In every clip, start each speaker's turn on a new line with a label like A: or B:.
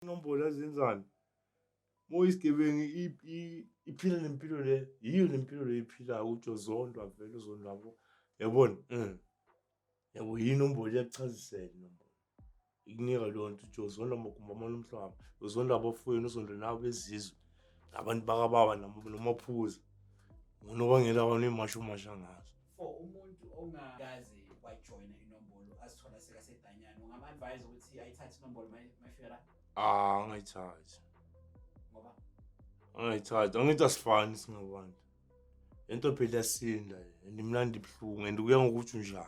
A: Inombolo azenzani? Uma uyisigebengu iphila nempilo le, yiyo nempilo le iphilayo ukuthi uzondwa vele uzondwa yabo. Yabona? Yabo yinombolo iyakuchazisela inombolo. Ikunika leyo nto ukuthi uzondwa amagumbi amane omhlaba, uzondwa abafowenu, uzondwa nabezizwe, nabantu bakababa nomaphuza. Ngonobangela wani imasho masha ngazo.
B: For umuntu ongakaze wajoyina inombolo azithola sekasedanyana, ungam-advise ukuthi ayithathe inombolo mayifika la?
A: Ah, angayithathi.
B: Ngoba?
A: Angayithathi. Angithi asifani singabantu. Lento phela iyasinda and imnandi ibuhlungu and kuya ngokuthi unjani.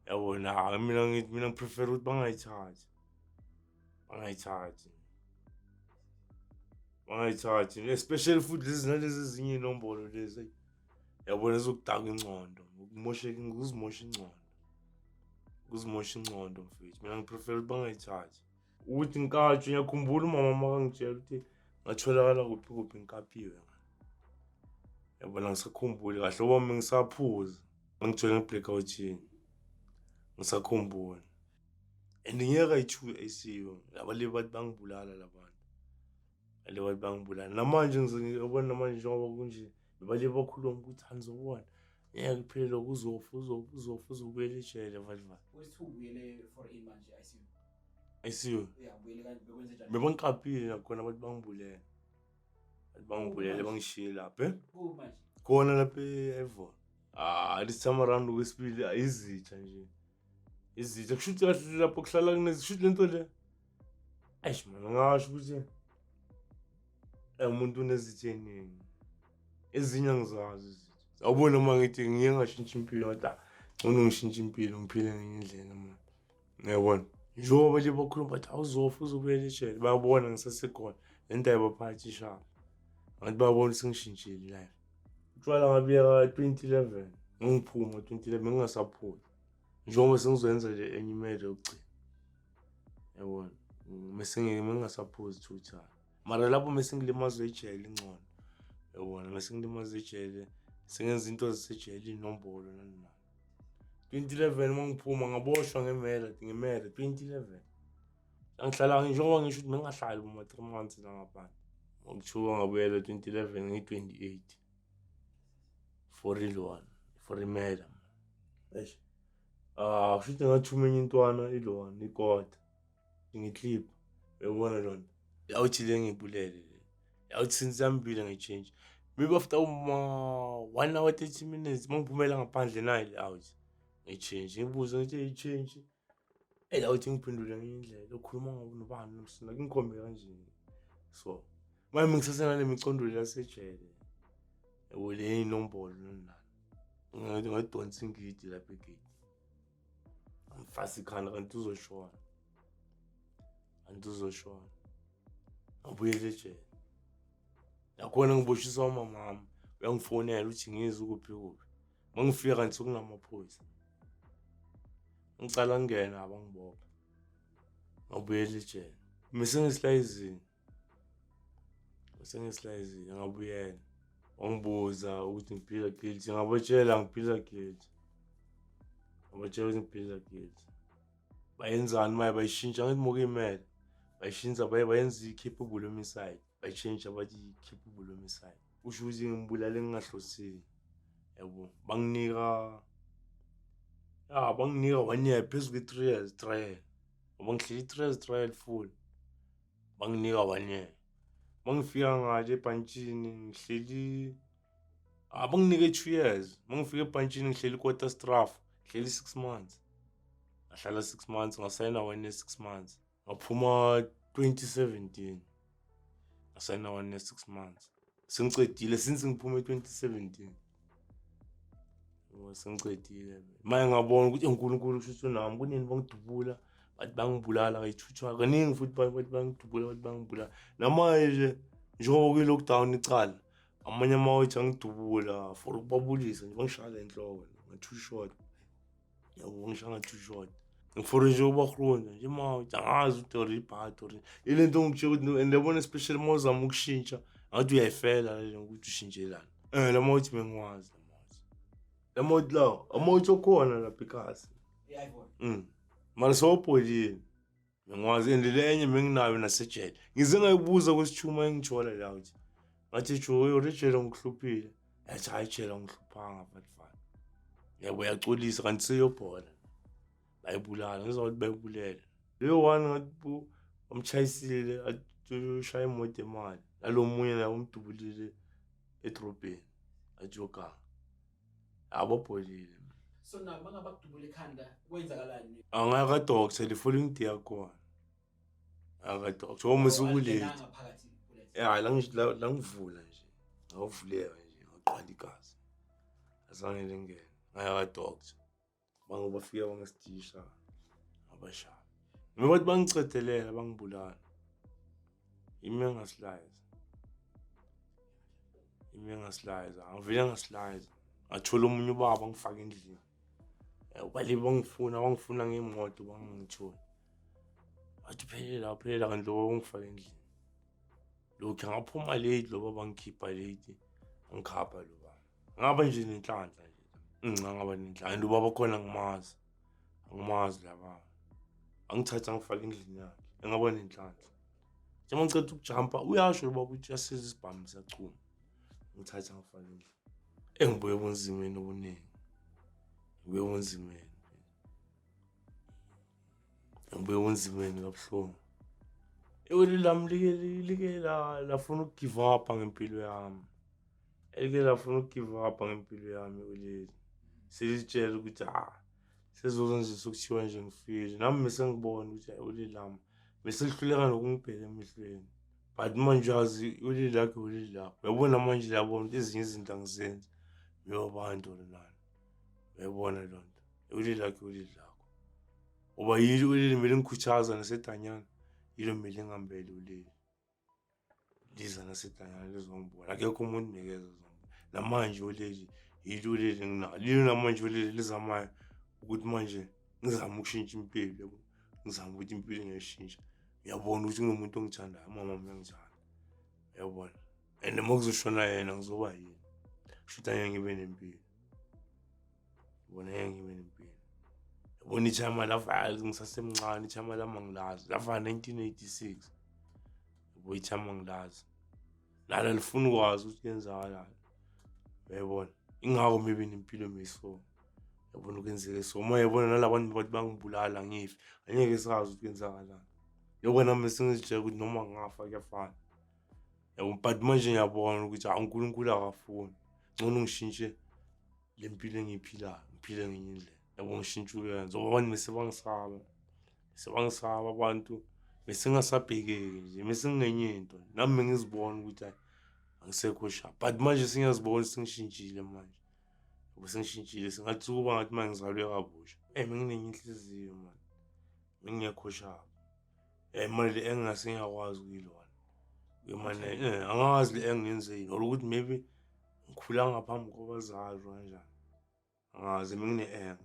A: Yabona, mina ngithi mina ngiprefer ukuthi bangayithathi. Bangayithathi. Bangayithathi, especially futhi lezi nalezi ezinye iy'nombolo lezi. Yabona ezokudaka ingcondo, ukumosheka ukuzimosha ingcondo. Ukuzimosha ingcondo mfethu. Mina ngiprefer ukuthi bangayithathi. Ukuthi ngikatshwe ngiyakhumbula umama makangitshela ukuthi ngatholakala kuphi kuphi ngikapiwe. Yabona ngisakhumbuli kahle ngoba mina ngisaphuza. Ngangithole nge-blackout-ini. Ngisakhumbula. And ngeke ayi-two i-ICU. Laba le bathi bangibulala labantu. Le bathi bangibulala. Namanje ngiyabona namanje njengoba kunje bebale bakhuluma ukuthi anizobona. Ngeke kuphele lokhu uzofa uzofa uzofa uzobuyela ejele vale vale.
B: Wethu ubuyele for in manje ICU.
A: ICU.
B: Yeah, ubuyele kanti bekwenze njani?
A: Bebangikapile nakhona abantu bangibulele. Abantu bangibulele bangishiye lapha. Eh?
B: Kumanje.
A: Khona lapha e-Ivor. Ah, this time around okwesibili izitha nje. Izitha kusho ukuthi kahle lapho kuhlala kunezi kusho lento le. Eish man ngasho ukuthi umuntu unezitha eningi. Ezinye angizazi izitha. Awubona uma ngithi ngiye ngashintsha impilo ngathi ah ngcono ngishintshe impilo ngiphile ngenye indlela manje. Ngiyabona. Njengoba nje bakhuluma bathi awuzofa uzobuyela ejele bayabona ngisasekhona le nto ayibaphathi ishaba. Ngathi bayabona ukuthi sengishintshile life. Utshwala ngabuyeka 2011 ngiphuma 2011 ngingasaphuli. Njengoba sengizoyenza nje enye imele yokugcina. Yabona. Mese ngingasaphuzi total. Mara lapho mese ngilimazwe ejele ingcono. Yabona mese ngilimazwe ejele sengenza into zasejele inombolo nani nani. 2011 uma ngiphuma ngaboshwa ngemela ngemela 2011. Angihlala njengoba ngisho ukuthi bengingahlali boma 3 months la ngaphandle. Ngokuthuka ngabuyela 2011 ngiyi-28 for real one for imela. Eish. Ah, kusho ukuthi ngathuma enye intwana ilona ikota. Ngiklip. Uyabona lona. Awuthi le ngibulele le. Awuthi since yambile ngichange. Maybe after uma 1 hour 30 minutes mangiphumela ngaphandle nayi le out. Ngichange ngibuze ngithi i-change. Ey awuthi ngiphendule ngenye indlela ukhuluma ngoba nobani nomsina ngikhombe kanje. So manje ngisasena nemicondo lasejele. Yabo le inombolo nani. Ngathi ngadonsa ingidi lapha egate. Angifasi ikhanda kanti uzoshona. Kanti uzoshona. Ngabuyela ejele. Nakhona ngiboshiswa umamami. Uyangifonela uthi ngizwe ukuphi kuphi. Mangifika kanti sekunamaphoyisa. Ngicala ngingena abangibopha. Ngabuyela ejele. Mise ngislayizini. Sengislayizile ngabuyela. Wangibuza ukuthi ngiphila guilty. Ngabatshela ngiphila guilty. Ngabatshela ukuthi ngiphila guilty. Bayenzani maye bayishintsha ngithi mokuyimele. Bayishintsha baye bayenza i-capable homicide. Bayishintsha bathi i-capable homicide. Kusho ukuthi ngibulale ngingahlosile. Yabo banginika ya banginika 1 year phezu kwe-3 years trial. Ngoba ngihleli 3 years trial full. Banginika 1 year. Mangifika ngale ebhantshini ngihleli abanginike 2 years. Mangifika ebhantshini ngihleli quarter straf, ngihleli 6 months. Ngahlala 6 months ngasayina 1 year 6 months. Ngaphuma 2017. Ngasayina 1 year 6 months. Sengicedile since ngiphume 2017. Yabo sengicedile. Manje ngabona ukuthi uNkulunkulu kusho ukuthi unami kunini bangidubula bathi bangibulala ngayithuthwa kaningi futhi bathi bangidubula bathi bangibulala. Namanje nje njengoba kuyi-lockdown icala amanye amawethu angidubula for ukubabulisa nje bangishaya enhloko nga-two shot. Yabo ngishaya nga-two shot. Ngifore nje ukubahrunda nje mawuthi angazi ukuthi or ibhadi or ile nto ngikutshela ukuthi and yabona especially uma uzama ukushintsha ngathi uyayifela le ukuthi ushintshelani. Eh la mawuthi bengiwazi la mawuthi. La mawuthi lawo amawuthi okhona lapha ekhasi.
B: I-iPhone.
A: Mara sewabholile. Bengiwazi and le enye benginayo nasejele. Ngize ngayibuza kwesithuma engithola la ukuthi ngathi jo ejele ngikuhluphile. Yathi hayi jele angihluphanga mfana. Yabo yacolisa kanti seyobhola. Bayibulala ngizwa ukuthi bayibulele. Leyo one ngathi bu bamchayisile athi ushaya imoto emali. Nalo munye naye umdubulile edrobheni athi yoganga. Ababholile.
B: So now mangaba kudubula ekhanda kwenzakalani?
A: Angaya ka doctor le following day yakhona. Aka doctor uma sukulate. Ya la la ngivula nje. Ngavuleka nje ngaqala igazi. Azange lingene. Ngaya ka doctor. Bangu bafika bangisidisha ngabashaya. Noma bathi bangicedelela bangibulala. Imi engaslice. Imi engaslice. Angivele ngaslice. Ngathola omunye ubaba ngifaka endlini. Bale bangifuna bangifuna ngemoto bangangitholi. Wathi phelela phelela kanti lo ungifaka endlini. Lokhu ngaphuma late lo baba ngikhipha late. Ngikhapha lo baba. Ngaba nje nenhlanhla nje. Ngaba nenhlanhla. And ubaba khona ngimazi. Angimazi laba. Angithatha ngifake endlini yakhe. Engaba nenhlanhla. Njengoba ngiceda ukujampa uyasho lo baba ukuthi uyasiza isibhamu siyachuma. Ngithatha ngifake endlini. Engibuye ebunzimeni obuningi. Ngibuye ebunzimeni. Ngibuye ebunzimeni kabuhlungu. Iweli lami like like lafuna ukugive up ngempilo yami. Elike lafuna ukugive up ngempilo yami iweleli. Selitshela ukuthi ah sezoze nje sokuthiwa nje ngifile. Nami bese ngibona ukuthi hayi iweleli lami bese lihluleka nokungibheka emehlweni. But manje uyazi iweleli lakho iweleli lakho. Uyabona manje liyabona ukuthi ezinye izinto angizenzi. Uyobantu nani. Uyayibona leyo nto. Iweleli lakho iweleli lakho. Ngoba yilo ulili kumele ngikhuthaza nasedanyana. Yilo kumele ngihambele ulili. Liza nasedanyana lizongibona. Akekho umuntu nikeza uzongibona. Namanje ulili yilo ulili nginalo. Lilo namanje ulili lizamayo ukuthi manje ngizame ukushintsha impilo yabo. Ngizame ukuthi impilo ngiyashintsha. Ngiyabona ukuthi kunomuntu ongithandayo, umama wami uyangithanda. Uyabona? And uma kuzoshona yena ngizoba yini? Kusho ukuthi angeke ngibe nempilo. Yabona ngeke ngibe nempilo. Yabona ithayima lafaya ngisasemncane ithayima lami angilazi. Lafaya 1986. Yabo ithayima angilazi. Nalo alifuni ukwazi ukuthi kuyenzakalani. Uyayibona? Ingakho maybe nempilo meyiso. Yabona kwenzeke so. Uma yabona nalabantu bathi bangibulala ngife. Angeke sazi ukuthi kwenzakalani. Yabo nami sengizitshela ukuthi noma ngingafa kuyafana. Yabo but manje ngiyabona ukuthi hawu uNkulunkulu akafuni. Ngcono ngishintshe le mpilo engiyiphilayo, ngiphile ngenye indlela. Yabo ngishintshe ukuyenza. Ngoba abantu bese bangisaba. Bese bangisaba abantu. Bese ngingasabhekeki nje. Bese ngingenye into. Nami bengizibona ukuthi hayi angisekho sharp. But manje sengiyazibona sengishintshile manje. Yabo sengishintshile sengathi kuba ngathi manje ngizalwe kabusha. Benginenye inhliziyo manje. Bengingekho sharp. Manje le engingase ngiyakwazi ukuyilona. Manje angazi le engiyenzeni or ukuthi maybe ngikhula ngaphambi kwabazali kanjani. Angazi bengine-anger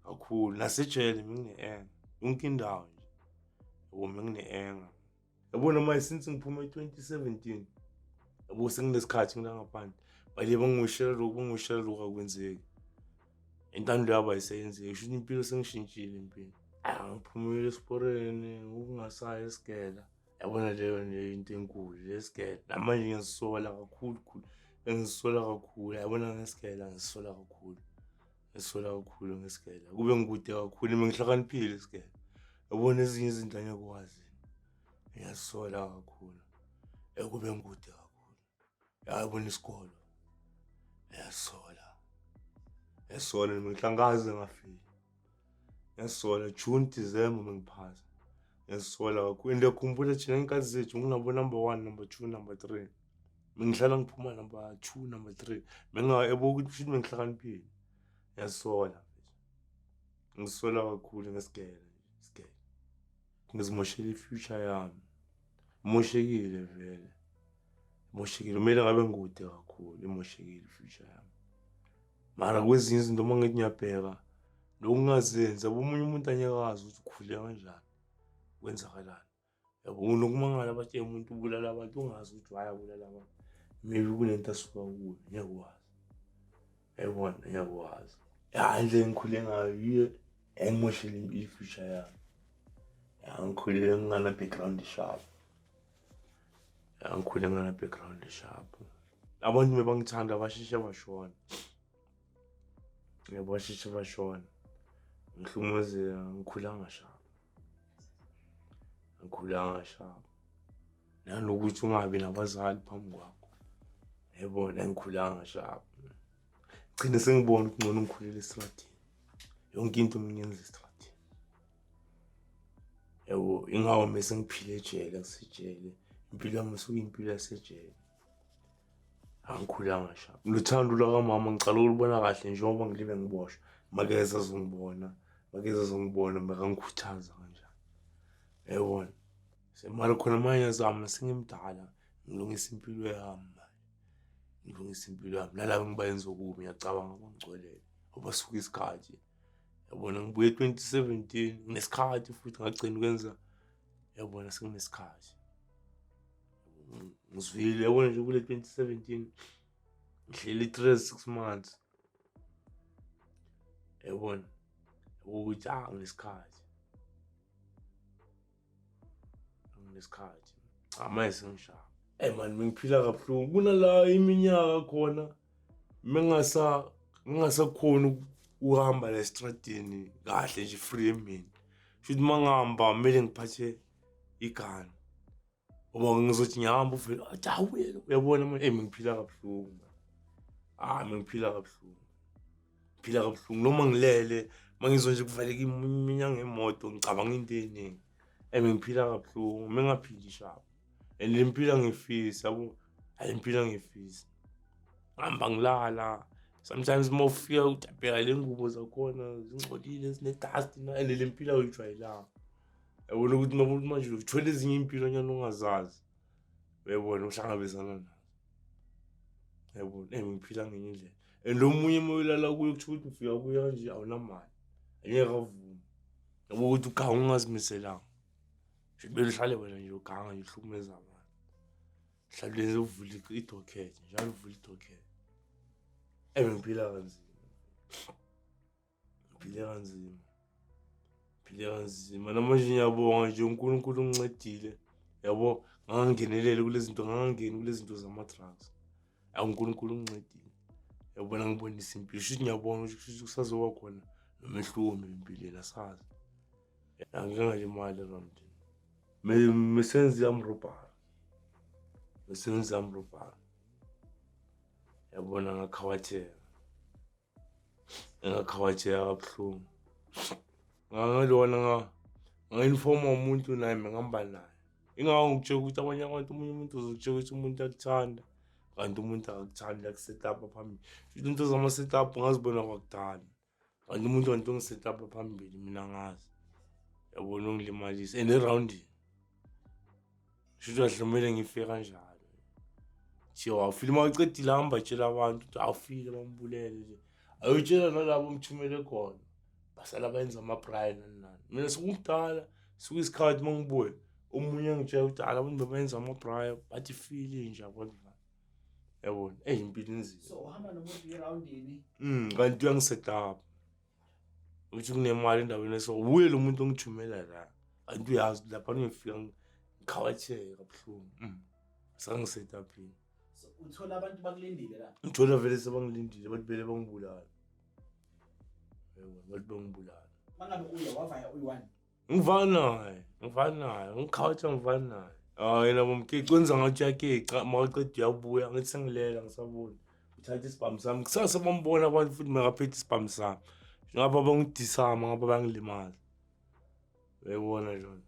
A: kakhulu. Nasejele bengine-anger. Yonke indawo nje. Yabo bengine-anger. Yabona manje since ngiphuma e-2017 yabo senginesikhathi ngila ngaphandle. Bale bangishela lokhu bangishela lokhu akwenzeki. Intando yabo ayiseyenzeki. Kusho ukuthi impilo sengishintshile impilo. Ngiphumile esiporeni ngokungasayi esigela. Yabona leyo nje into enkulu lesigela. Namanje ngiyazisola kakhulu khulu. Engizisola kakhulu. Yabona ngesigela ngizisola kakhulu. Ngizisola kakhulu ngesigela. Kube ngikude kakhulu mina ngihlakaniphile esigela. Yabona ezinye izinto angeke wazi. Ngiyazisola kakhulu. Ekube ngikude kakhulu. Yabona isikolo. Ngiyazisola. Ngiyazisola mina ngihlangakaze ngafika. Ngiyazisola June December mengiphasa. Ngiyazisola kakhulu. And ngiyakhumbula thina ngey'nkathi zethu nginabo number 1, number 2, number 3. Bengihlala ngiphuma number 2, number 3. Bengingayabo ukuthi kusho ukuthi bengihlakaniphile. Ngiyazisola. Ngizisola kakhulu ngesigele nje, isigele. Ngizimoshela i-future yami. Imoshekile vele. Imoshekile. Kumele ngabe ngikude kakhulu. Imoshekile i-future yami. Mara kwezinye izinto uma ngithi ngiyabheka nokungazenzi yabo omunye umuntu angeke azi ukuthi ukhule kanjani. Kwenzakalani. Yabo unokumangala batshela umuntu ubulala abantu ungazi ukuthi why abulala abantu. Maybe kunento asuka kuyo ngeke wazi. Yayibona ngeke wazi. Ya indlela engikhule ngayo yiyo engimoshele i-future yami. Angikhulile ngingana background sharp. Angikhule ngingana background sharp. Abantu bebangithanda basheshe bashona. Yebo basheshe bashona. Ngihlukumezeka ngikhulanga sharp. Ngikhulanga sharp. Nanokuthi ungabi nabazali phambi kwakho. Yebo, ngikhulanga sharp. Gcine sengibona ukuthi ngcono ngikhulele esitradini. Yonke into ngiyenza esitradini. Yabo ingawo mese ngiphile ejele ngisejele. Impilo yami suke impilo yasejele. Angikhulanga sharp. Luthando lwakamama ngicala ukulubona kahle njengoba ngilibe ngiboshwa. Makeze azongibona, makeze azongibona mekangikhuthaza kanjani. Yabona. Semali khona manje ngiyazama sengimdala ngilungisa impilo yami manje. Ngilungisa impilo yami. Nalabo ngibayenza okubi ngiyacabanga bangigcolele. Ngoba suka isikhathi. Yabona ngibuye 2017 nginesikhathi futhi ngagcina ukwenza yabona senginesikhathi. Ngizwile yabona nje kule 2017 ngihleli 3 6 months. Yabona ukuthi ah nginesikhathi. Nginesikhathi. Cha manje sengishaya. Ey man bengiphila kabuhlungu kunala iminyaka khona mengasa ngingasakhoni ukuhamba la estradini kahle nje free emini. Shuthi mangihamba kumele ngiphathe igani. Ngoba ngizothi ngiyahamba uvele athi awuyena uyabona manje ey ngiphila kabuhlungu man. Ah ngiphila kabuhlungu. Ngiphila kabuhlungu noma ngilele mangizwa nje kuvaleka iminyango yemoto ngicabanga into eningi. Ey ngiphila kabuhlungu mengaphili sharp. And le mpilo angifisi yabo. Hayi impilo angifisi. Ngihamba ngilala. Sometimes uma ufika utapeka le ngubo zakhona zingcolile zine-dust na and le mpilo awuyijwayelanga. Yabona ukuthi manje uthola ezinye impilo nyana ongazazi. Uyabona uhlangabezana nazo. Yabona eh ngiphila ngenye indlela. And lo munye uma uyolala kuye kuthiwa ukuthi ufika kuye kanje awunamali. Angeke avume. Yabo ukuthi uganga ungazimiselanga. Kumele uhlale wena nje uganga nje uhlukumeza abantu. Hlale uvula idokhethe njalo uvula idokhethe. Eh ngiphila kanzima. Ngiphile kanzima. Ngiphile kanzima. Namanje ngiyabonga nje uNkulunkulu ungincedile. Yabo ngangingenelele kulezi zinto ngangangeni kulezi zinto zama-drugs. Awu uNkulunkulu ungincedile. Yabona ngibonisa impilo. Shuthi ngiyabona ukuthi kusazoba khona nomehluko mina empilweni asazi. Angike ngalimali eramdini. Misenzi yamrobhara. Misenzi yamrobhara. Yabona ngakhawatheka. Ngakhawatheka kabuhlungu. Ngangalona nga-informa umuntu naye ngihamba naye. Ingako ngikutshela ukuthi abanye abantu omunye umuntu uzokutshela ukuthi umuntu akuthanda kanti umuntu akakuthandi akusetapha phambili. Futhi into zama-setup ngazibona kwakudala. Kanti umuntu kanti ungisetapha phambili mina ngazi. Yabona ungilimalisa and erawundini. Shuthi kahle kumele ngife kanjalo. Thiwa awufile uma ucedile hamba tshela abantu ukuthi awufile bambulele nje. Ayotshela nalabo omthumele khona. Basala bayenza ama-braai nani nani. Mina sekungidala sekuyisikhathi uma ngibuya omunye angitshela ukuthi ala abantu bebayenza ama-braai bathi file nje abantu. Yabona, eyi impilo inzima.
B: So uhamba nomuntu erawundini.
A: Kanti uyangisetapha. Ukuthi kunemali endaweni eso wuye lo muntu ongithumela la. Kanti uyazi ukuthi lapha ngifika ngikhawatheke kabuhlungu. Sangisetaphile.
B: So uthola abantu bakulindile la.
A: Ngithola vele sebangilindile bathi vele bangibulala. Yebo, bathi bangibulala.
B: Mangabe uya wavaya uyi-one.
A: Ngivana naye, ngivana naye, ngikhawatha ngivana naye. Ah yena bomkici wenza ngathi uyakica, makaqeda uyabuya ngithi sengilela ngisabona. Uthatha isibhamu sami. Kusasa bambona abantu futhi makaphethe isibhamu sami. Ngapha bangidisama ngapha bangilimaza. Uyayibona lona.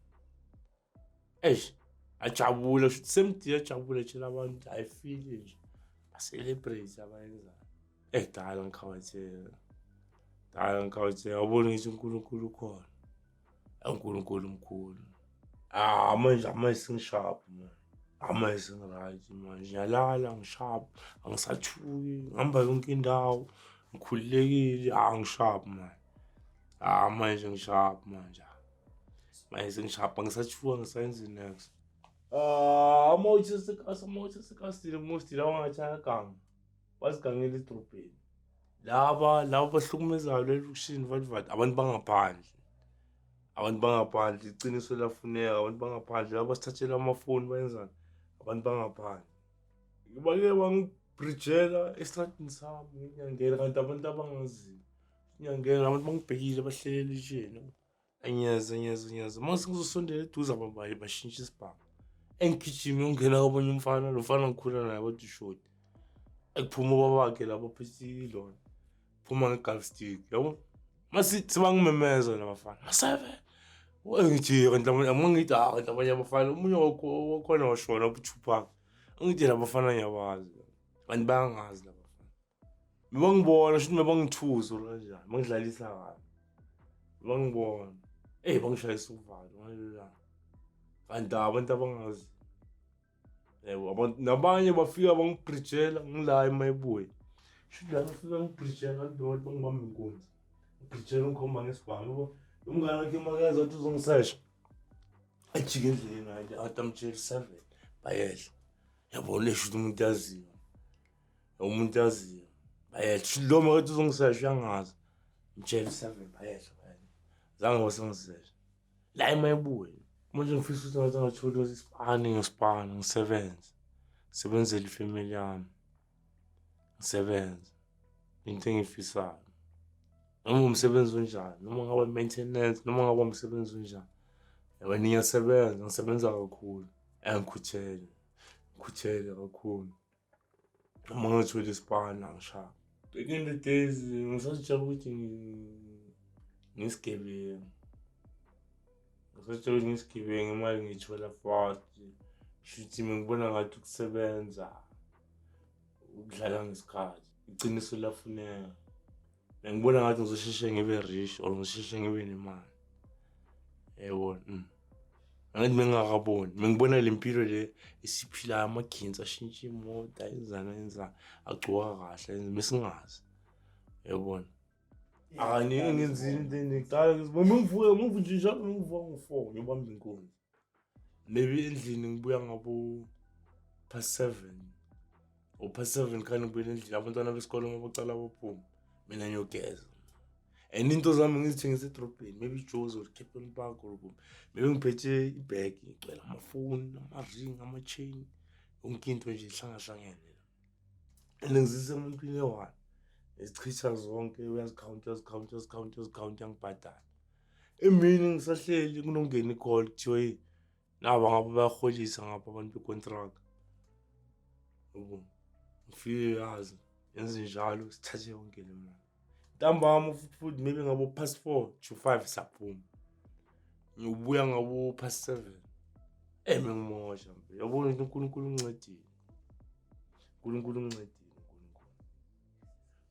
A: Eish, ajabula futhi semdi ajabula tshela abantu ayifile nje. Ba-celebrate abayenzayo. Eh dala ngikhawatheka. Dala ngikhawatheka. Awuboni ngithi uNkulunkulu ukhona. uNkulunkulu mkhulu. Ah manje manje sengisharp manje. Ah manje sengiright manje. Ngiyalala ngisharp, angisathuki, ngihamba yonke indawo, ngikhululekile, ah ngisharp manje. Ah manje ngisharp manje. Manje sengisharp angisathuki angisayenzi next. Ah amawuthi asamawuthi sekasile most lawa ngathi ayaganga. Bazigangela edrobheni. Laba laba bahlukumezayo elokishini vathi vathi abantu bangaphandle. Abantu bangaphandle, iqiniso liyafuneka, abantu bangaphandle laba basithathela amafoni bayenzani? Abantu bangaphandle. Bake bangibrijela esitradini sami nginyangela kanti abantu abangaziyo. Ngiyangena abantu bangibhekile bahlelele itsheni. Anyeza anyeza anyeza. Uma sengizosondela eduze ababaye bashintsha isibhamu. Engigijime ngingena kwabonye umfana, lo mfana ngikhula naye bathi shoti. Ekuphuma ubabakhe lapho phethe ilona. Phuma nge-golf stick, yabo. Mase sebangimemeza labafana. Maseve. Ngithi kanti uma ngithi ah kanti abanye abafana omunye wakhona washona uTupac. Angithi labafana ngiyabazi. Kanti bayangazi labafana. Bangibona shuthi bangithusa or kanjani, bangidlalisa kabi. Bangibona. Ey bangishayisa uvalo ngalelo langa. Kanti abantu abangazi. Yebo abantu nabanye bafika bangibrijela ngila emayibuye. Shuthi la bafika ngibrijela kanti bangibamba inkunzi. Ngibrijela ngikhomba ngesibhamu yabo. Umngane wakhe makazi wathi uzongisesha. Ajike endleleni athi athi amtshela 7 bayehla. Yabona shuthi umuntu yaziwa. Umuntu yaziyo. Bayehla. Shuthi lo makathi uzongisesha uyangazi. Mtshela 7 bayehla bayehla. Zange wasengisesha. La emayibuye. Manje ngifisa ukuthi ngathi ngathola isipani ngesipani ngisebenze. Sebenzele ifamily yami. Ngisebenze. Into engiyifisayo. Noma umsebenzi onjani, noma ngaba maintenance, noma ngaba umsebenzi onjani. Yabo ngiyasebenza, ngisebenza kakhulu. Angikhuthele. Ngikhuthele kakhulu. Uma ngathola isipani angishaya. Back in the days ngisazitshela ukuthi ngisigebengu. Ngisazitshela ukuthi ngisigebengu imali ngiyithola fast. Shuthi mina ngibona ngathi ukusebenza ukudlala ngesikhathi. Iqiniso liyafuneka. Bengibona ngathi ngizosheshe ngibe rich or ngisheshe ngibe nemali. Yebo. Angithi bengingakaboni. Bengibona le mpilo le esiphilayo amaginsi ashintsha imoto ayenzana ayenzana agcoka kahle besingazi. Yabona. Angike ngenzile into engiqala ngizibona ngivuka ngivuka nje njalo ngivuka ngo-4 ngiyobamba inkunzi. Maybe endlini ngibuya ngabo past 7 or past 7 khani ngibuyela endlini abantwana besikole uma bacala baphuma mina ngiyogeza. And into zami ngizithengisa edrobheni maybe Jozi or Kempton Park or kuphi. Maybe ngiphethe ibag ngigcwele amafoni, ama-ring, ama-chain, yonke into nje ihlangahlangene. And ngizise emuntwini eyi-one. Ngizichitha zonke uyazikhawunta uyazikhawunta uyazikhawunta uyazikhawunta uyangibhadala. Emini ngisahleli kunongena i-call kuthiwa hey naba ngapha bayaholisa ngapha abantu be-contract. Yabo. Ngifike yazi yenze njalo sithathe yonke le mali. Ntambama futhi maybe ngabo past 4 to 5 saphuma. Ngiyobuya ngabo past 7. Eh mengimosha mfethu. Yabona ukuthi uNkulunkulu ungincedile. uNkulunkulu ungincedile uNkulunkulu.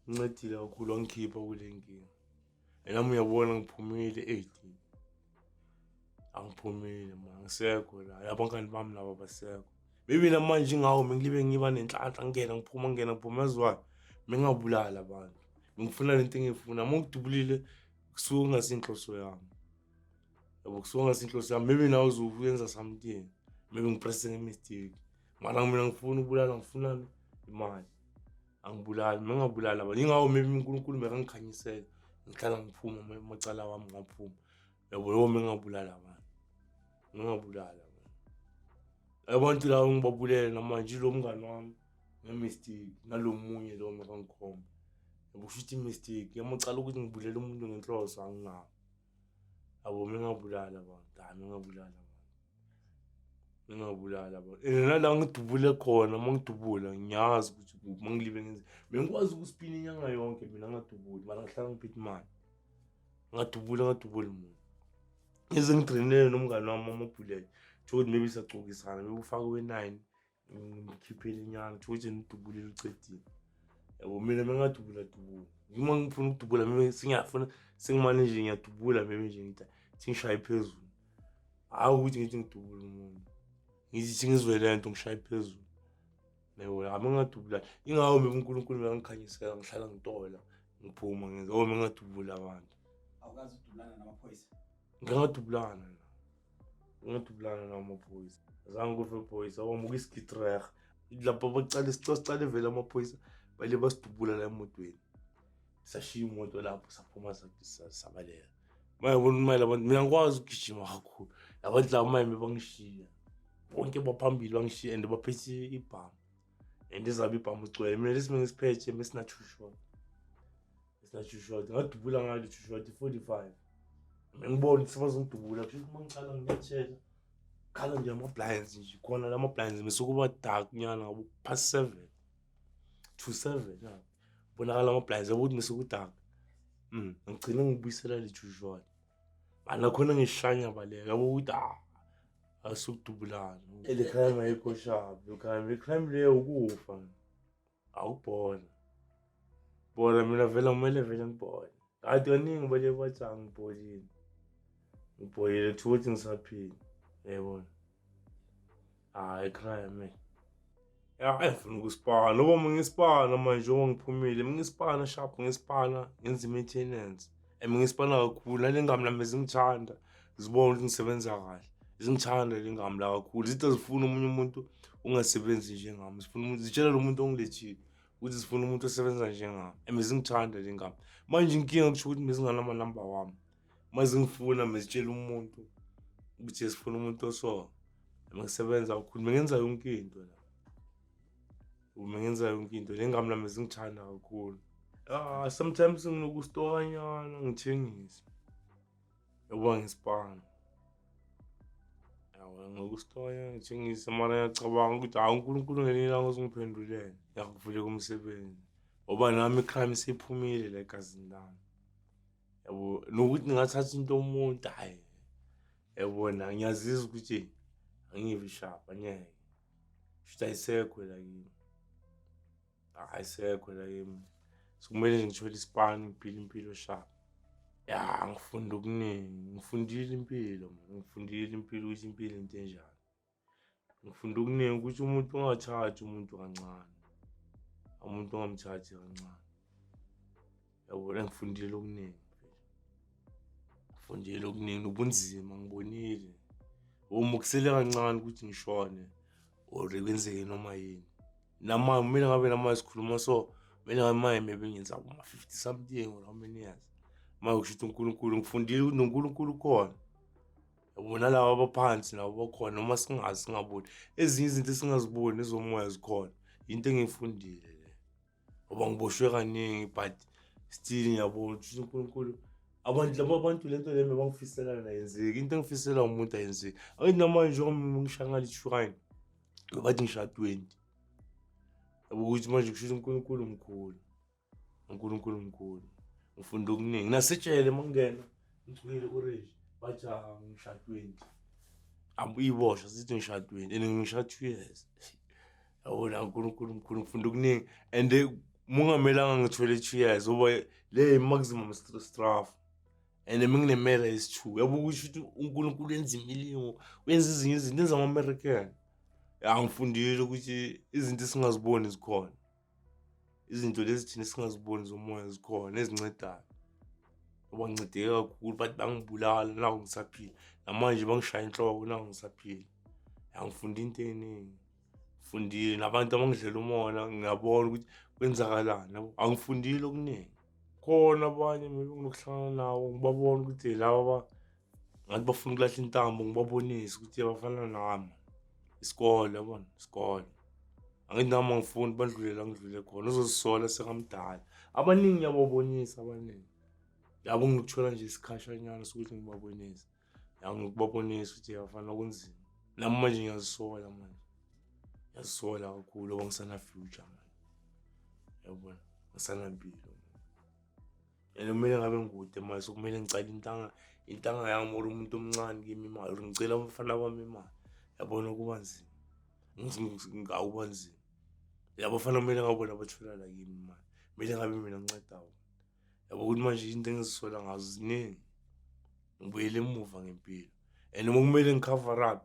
A: Ungincedile kakhulu wangikhipha kule nkinga. Nami uyabona ngiphumile 18. Angiphumile ma ngisekho la. Abangani bami laba basekho. Maybe namanje ingawo mengilibe ngiba nenhlanhla ngingena ngiphuma ngingena ngiphuma yaziwayo. Mengingabulali abantu. Ngifuna lento engiyifuna. Uma ngidubulile kusuke kungasinhloso yami. Yabo kusuke kungasinhloso yami. Maybe nawe uzoyenza something. Maybe ngipresse nge-mistake. Mara mina ngifuna ukubulala ngifuna imali. Angibulali, mengingabulali abantu. Yingakho maybe uNkulunkulu mekangikhanyisela. Ngihlala ngiphuma amacala wami ngaphuma. Yabo yebo mengingabulali abantu. Ngingabulali abantu. Abantu laba ngibabulele namanje lo mngani wami nge-mistake nalo munye lo mekangikhomba. Yabo kusho ukuthi i-mistake. Amacala ukuthi ngibulele umuntu ngenhloso anginawo. Yabo mengingabulali abantu. Hhayi mengingabulali abantu. Ngingabulali abantu. And nala ngidubule khona uma ngidubula ngiyazi ukuthi kuphi uma ngilibe ngenze. Bengikwazi ukuspina inyanga yonke mina ngingadubuli mara ngihlala ngiphethe imali. Ngadubula ngadubuli muntu. Ngize ngidrenele nomngani wami amabhullet. Thola ukuthi maybe siyagcokisana maybe ufake we-9 ngimkhiphele inyanga thola ukuthi ngidubulile ucedile. Yabo mina mengadubula dubula. Uma ngifuna ukudubula maybe sengiyafuna sengimane nje ngiyadubula maybe nje ngithi sengishaye phezulu. Hayi ukuthi ngithi ngidubule umuntu. Ngithi ngizwe le nto ngishaye phezulu. Yebo, hhayi mengadubula. Ingakho maybe uNkulunkulu mekangikhanyisela ngihlala ngitola ngiphuma ngenza oh mengadubula abantu.
B: Awukazi udubulana namaphoyisa?
A: Ngingadubulana na. Ngingadubulana nawo amaphoyisa. Azange kufe phoyisa wamuka isigitreha. Lapho bacala sicale vele amaphoyisa bale basidubula la emotweni. Sashiya imoto lapho saphuma sabaleka. Manje bona manje labantu mina ngikwazi ukugijima kakhulu. Labantu laba manje bangishiya. Bonke baphambili bangishiya and baphethe ibhamu. And izabe ibhamu igcwele. Mina lesi mengisiphethe mesina two shot. Mesina two shot. Ngadubula ngayo le two shot 45. Ngibona ukuthi sebazongidubula kusho ukuthi uma ngicala nginyathela khala nje ama-blinds nje khona la ma-blinds mesukuba dark nyana ngabo past 7 to 7 ya bonakala ama-blinds yabo ukuthi mesuku-dark. Ngigcine ngibuyisela le two shot. Nakhona ngishanya baleka yabo ukuthi ah asukudubulana. Le crime ayikho sharp, le crime, le crime leyo ukufa. Awubona. Bona mina vele kumele vele ngibone. Kade kaningi bale bathi angibholile. Ngibholile kuthiwa ukuthi ngisaphila. Yayibona. Hayi crime. Ya ngifuna ukuspana. Noma ngispana manje njengoba ngiphumile, ngispana sharp ngispana ngenza i-maintenance. And ngispana kakhulu nale ngami nami zingithanda. Zibona ukuthi ngisebenza kahle. Zingithanda le ngami la kakhulu. Zithi azifuni omunye umuntu ungasebenzi njengami. Zifuna umuntu zitshela lo muntu ongilethile ukuthi zifuna umuntu osebenza njengami. And zingithanda le ngami. Manje inkinga kusho ukuthi bezinganama-number wami. Uma zingifuna mezitshela umuntu ukuthi sifuna umuntu oso. Ngisebenza kakhulu, bengenza yonke into la. Bengenza yonke into. Le ngami nami zingithanda kakhulu. Ah, sometimes nginokusitokanyana ngithengise. Yokuba ngisipana. Yabo ngokusitokanyana ngithengise mara ngiyacabanga ukuthi hawu uNkulunkulu ngelinye ilanga uzongiphendulela. Ngiyakuvuleka umsebenzi. Ngoba nami i-crime isiphumile la egazini lami. Yabo nokuthi ngingathatha into yomuntu hhayi. Yabona ngiyazizwa ukuthi angivi sharp angeke. Shuthi ayisekho la kimi. Ayisekho la kimi. So kumele nje ngithole isipani ngiphile impilo sharp. Ya ngifunda okuningi, ngifundile impilo mina, ngifundile impilo ukuthi impilo into enjani. Ngifunda okuningi ukuthi umuntu ungathathi umuntu kancane. Umuntu ungamthathi kancane. Yabona ngifundile okuningi. Ngifundile okuningi nobunzima ngibonile. Uma kusele kancane ukuthi ngishone or kwenzeke noma yini. Nama kumele ngabe nama sikhuluma so kumele ngabe manje maybe ngenza kuma-50 something or how many years. Manje kusho ukuthi uNkulunkulu ngifundile ukuthi noNkulunkulu ukhona. Yabo nalaba abaphansi nabo bakhona noma singazi singaboni. Ezinye izinto esingaziboni ezomoya zikhona. Into engiyifundile le. Ngoba ngiboshwe kaningi but still ngiyabona ukuthi uNkulunkulu abantu laba bantu lento le bangifisela yona ayenzeki. Into engifisela umuntu ayenzeki. Angithi namanje njengoba ngishaya ngale shrine bathi ngishaya 20. Yabo ukuthi manje kusho ukuthi uNkulunkulu mkhulu. uNkulunkulu mkhulu. Ngifunda okuningi. Nasetshele uma ngingena ngigcwele orange bathi ah ngishaya 20. Iboshwa sithi ngishaya 20 and ngishaya 2 years. Yabona uNkulunkulu mkhulu ngifunda okuningi and mungamelanga ngithole 2 years ngoba le maximum straff. And menginemela esi-2 yabo kusho ukuthi uNkulunkulu wenza imilingo wenza ezinye izinto enza ama-American. Ya ngifundile ukuthi izinto esingaziboni zikhona. Izinto lezi thina esingaziboni zomoya zikhona ezincedayo. Ngoba ngincedeke kakhulu bathi bangibulala naku ngisaphila. Namanje bangishaya inhloko naku ngisaphila. Ya ngifunda into eningi. Ngifundile nabantu abangidlela umona ngiyabona ukuthi kwenzakalani yabo. Angifundile okuningi. Khona abanye maybe nginokuhlangana nabo ngibabona ukuthi laba ngathi bafuna ukulahla intambo ngibabonise ukuthi abafana nami. Isikole yabona, isikole. Angithi nami angifuni badlule la ngidlule khona uzozisola sekamdala. Abaningi ngiyababonisa abaningi. Yabo ngikuthola nje isikhashanyana sokuthi ngibabonise. Ya ngikubabonisa ukuthi abafana kunzima. Nami manje ngiyazisola manje. Ngiyazisola kakhulu ngoba ngisana future manje. Yabona, ngisanampilo. And kumele ngabe ngikude manje sokumele ngicale intanga intanga yami or umuntu omncane kimi imali or ngicela abafana bami imali. Yabona kuba nzima. Akuba nzima. Labo bafana kumele ngabe bona bathola la kimi imali. Kumele ngabe mina nginceda bona. Yabo ukuthi manje into engizisola ngazo ziningi. Ngibuyele emuva ngempilo. And uma kumele ngi-cover up,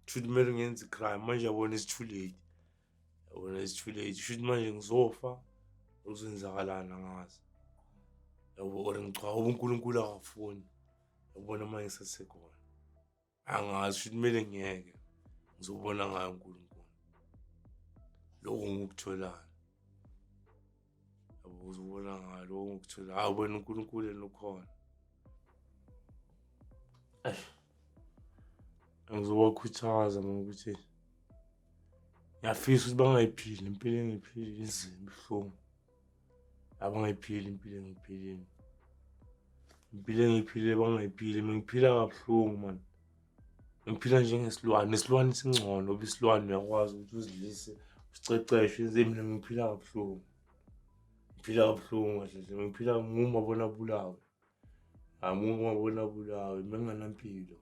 A: kushuthi kumele ngenze i-crime. Manje yabona it's too late. Yabona it's too late. Kushuthi manje ngizofa kuzoyenzakalani angazi. Yabo or ngicabanga uNkulunkulu akafuni. Yabona manje ngisasekhona. Angazi kushuthi kumele ngiyeke. Ngizobona ngayo uNkulunkulu. Lokho ngikutholayo. Yabo uzobona ngayo lokho ngikutholayo. Hawu wena uNkulunkulu yena ukhona. Ngizobakhuthaza ngokuthi ngiyafisa ukuthi bangayiphili impilo engiyiphilile, inzima, ibuhlungu. Abangayiphili impilo engiyiphilile. Impilo engiyiphilile bangayiphili. Mina ngiphila kabuhlungu mani. Ngiphila njengesilwane, nesilwane singcono ngoba isilwane uyakwazi ukuthi uzidlise, usiceceshe, wenze. Mina ngiphila kabuhlungu. Ngiphila kabuhlungu kahle hle. Ngiphila ngumabona abulawe. Angumabona abulawe, mina nginganampilo.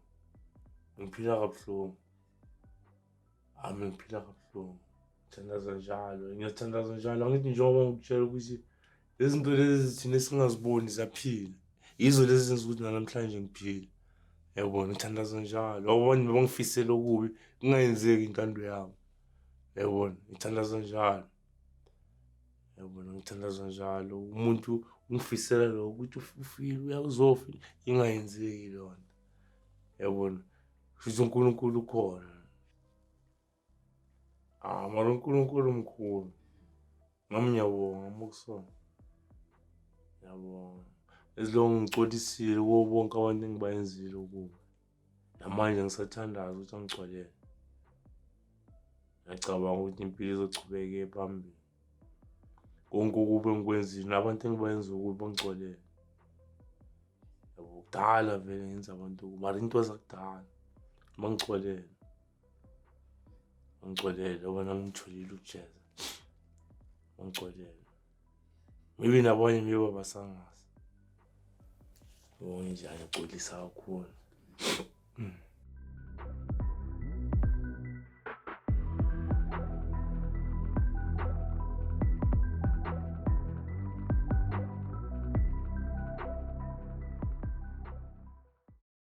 A: Ngiphila kabuhlungu. Ami ngiphila kabuhlungu. Ngithandaza njalo, ngiyathandaza njalo. Angithi njengoba ngikutshela ukuthi lezi zinto lezi thina esingaziboni ziyaphila. Yizo lezi zenza ukuthi nanamhlanje ngiphile. Yabona, ngithandaza njalo. Abantu bangifisela okubi kungayenzeki intando yabo. Yabona, ngithandaza njalo. Yabona, ngithandaza njalo. Umuntu ungifisela lokho ukuthi ufile uyakuzofa ingayenzeki leyo nto. Yabona, kusho uNkulunkulu ukhona. Ah, mara uNkulunkulu mkhulu. Nami ngiyabonga Mukusona. Ngiyabonga. Ezilongu ngicolisile kubo bonke abantu engibayenzile ukubi. Namanje ngisathandaza ukuthi angigcwalele. Ngiyacabanga ukuthi impilo izochubeka iye phambili. Konke okubi engikwenzile nabantu engibayenza okubi bangigcwalele. Yabo kudala vele ngenza abantu okubi mara into zakudala bangigcwalele. Ungigcolele wena ngitholile ukujeza. Ungigcolele. Maybe nabanye maybe abasangazi. Yabo njani ngigcolisa kakhulu.